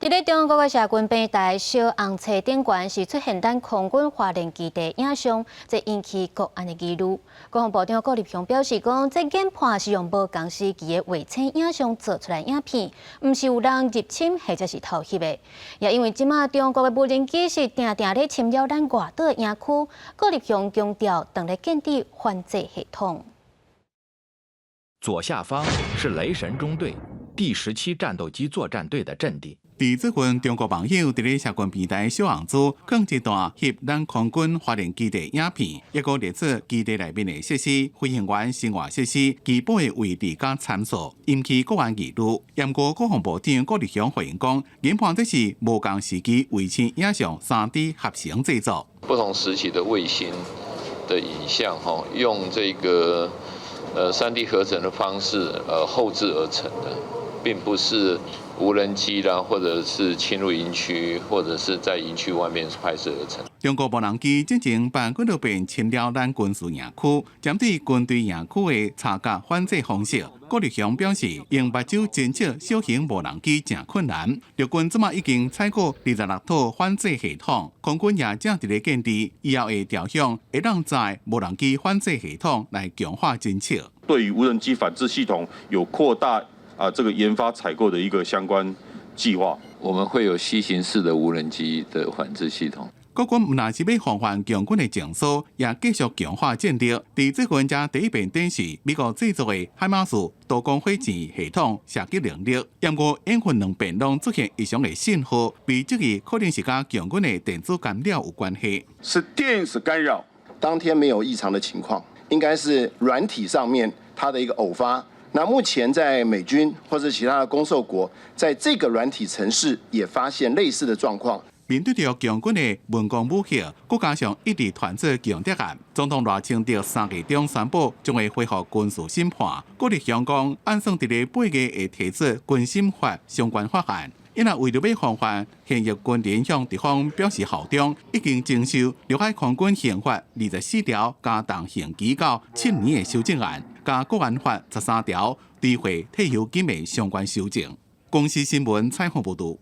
佇咧中國的社群平台小紅冊頂懸是出現咱空軍花蓮基地影像，這引起國安的疑慮。國防部長顧立雄表示講，這研判是用無仝時期的衛星影像做出來影片，毋是有人入侵或者是偷翕的。也因為這馬中國的無人機是定定咧侵擾咱外島的營區，顧立雄強調，當咧建置反制系統。左下方是雷神中隊第17戰鬥機作戰隊的陣地。佇最近，中國網友佇咧社群平台小紅書放一段翕咱空軍花蓮基地影片，抑閣列出基地內面的設施、飛行員生活設施、基本的位置佮參數，引起國安疑慮。毋過國防部長顧立雄回應講，研判這是無仝時期衛星影像3D 合成製作。不同時期的衛星的影像，哈，用這個3D 合成的方式，後製而成的，並不是無人機啦，或者是侵入營區，或者是在營區外面拍攝而成。中國無人機進前辦幾落遍侵擾咱軍事營區，針對軍隊營區的查覺反制方式，顧立雄表示，用目睭偵測小型無人機誠困難。陸軍這馬已經採購26套反制系統，空軍也正佇咧建置，以後會調向會當載無人機反制系統來強化偵測。對於無人機反制系統有擴大啊，這個研發採購的一個相關計劃。我們會有攜行式的無人機的反制系統。國軍毋但是欲防範共軍的情勢，也繼續強化戰力。佇最近才第一遍展示美國製作的海馬斯多光火箭系統射擊能力。毋過演訓兩邊攏出現異常的信號，被質疑可能是佮共軍的電子干擾有關係。是電子干擾，當天沒有異常的情況，應該是軟體上面它的一個偶發。那目前在美軍或者其他的攻受國，在這個軟體程式也發現類似的狀況。面對著共軍的文攻武嚇，閣加上一直傳出共諜案，總統賴清德3月中宣布將會恢復軍事審判。顧立雄講，按算佇咧8月會提出軍審法相關法案。伊若為著欲防範現役軍人向敵方表示效忠，已經徵修陸海空軍刑法24條加重刑期到7年的修正案，佮國安法13條追回退休金的相關修正。公視新聞採訪報導。